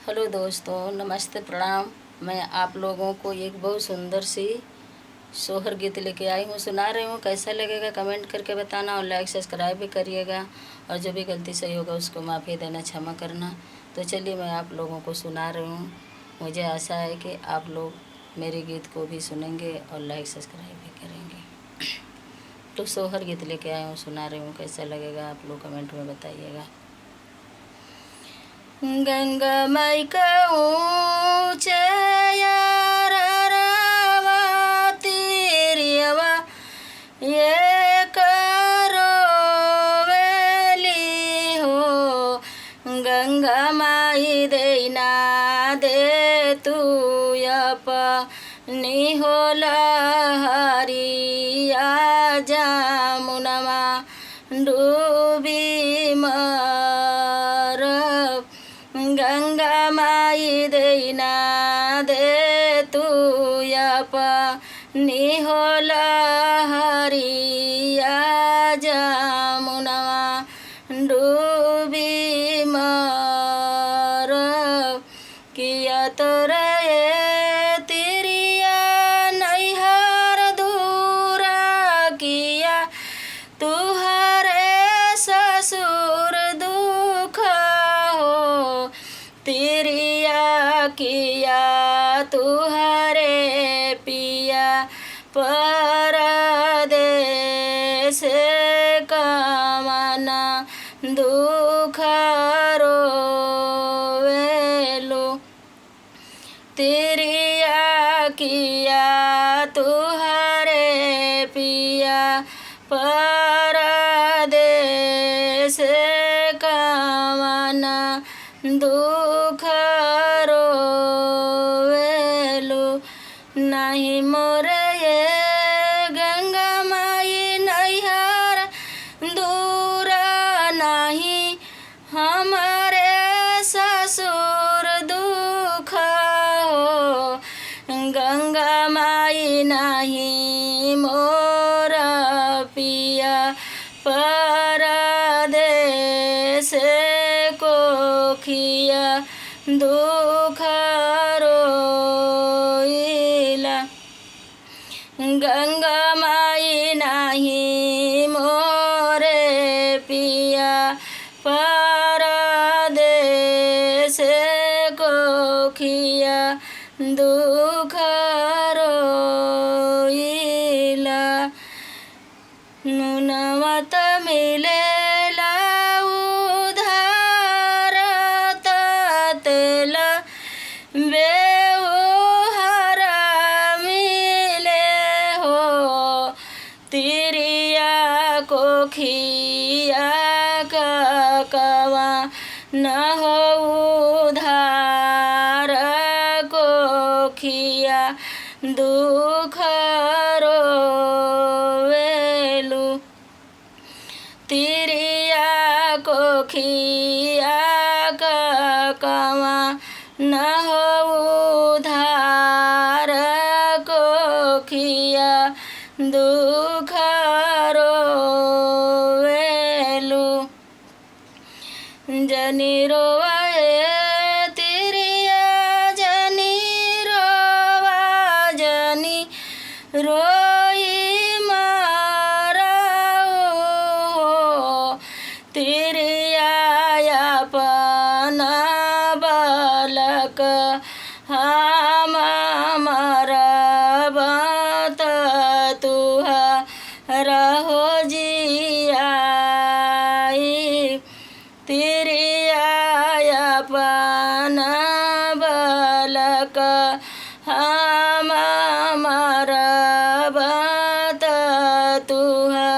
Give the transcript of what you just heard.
Hello दोस्तों, नमस्ते, प्रणाम। मैं आप लोगों को एक बहुत सुंदर सी सोहर गीत लेके आई हूँ, सुना रही हूँ। कैसा लगेगा कमेंट करके बताना और लाइक सब्सक्राइब भी करिएगा। और जो भी गलती सही होगा उसको माफ़ी देना, क्षमा करना। तो चलिए मैं आप लोगों को सुना रही हूँ। मुझे आशा है कि आप लोग मेरे गीत को भी सुनेंगे और लाइक सब्सक्राइब भी करेंगे। तो सोहर गीत लेके आई हूँ, सुना रही हूँ। कैसा लगेगा आप लोग कमेंट में बताइएगा। गंगा माई का ऊँचे यारवा तीरियवा ये करो वेली हो। गंगा माई देना दे तू अपनी हो लहरिया जामुनवा डूबी मर। गंगा माई देना दे तू अपनी हो लहरिया जामुनवा डूबी मर। किया तोरे तिरिया नैहर दूरा किया तुहरे ससुर दुख हो। तिरिया किया तुहरे पिया परदेस कमना दुख रोवेलु। तिरिया किया तुहरे पिया परदेस कमना दुख रोवेलु। नहीं मोरे ये गंगा माई नैहर दूर नहीं हमारे ससुर दुख हो। गंगा माई नहीं मोर पिया परदेस कोखिया दुख रोइला। गंगा माई नहीं मोरे पिया परदेस कोखिया दुख रोइला। नुनवा त मिलेला उधार तेल बेउहार मिले हो। तिरिया कोखिया कवा न हो उधार कोखिया दुख रोवेलु। तिरिया कोखिया कवा न हो उधार कोखिया दुख रोवेलु। जनी रोवे तिरिया जनी रोवा जनी रोई मारा हो। तिरिया अपना बालक हम मरब तुहा रहो जियाई। तिरिया अपना बालक हम मरब तुहा।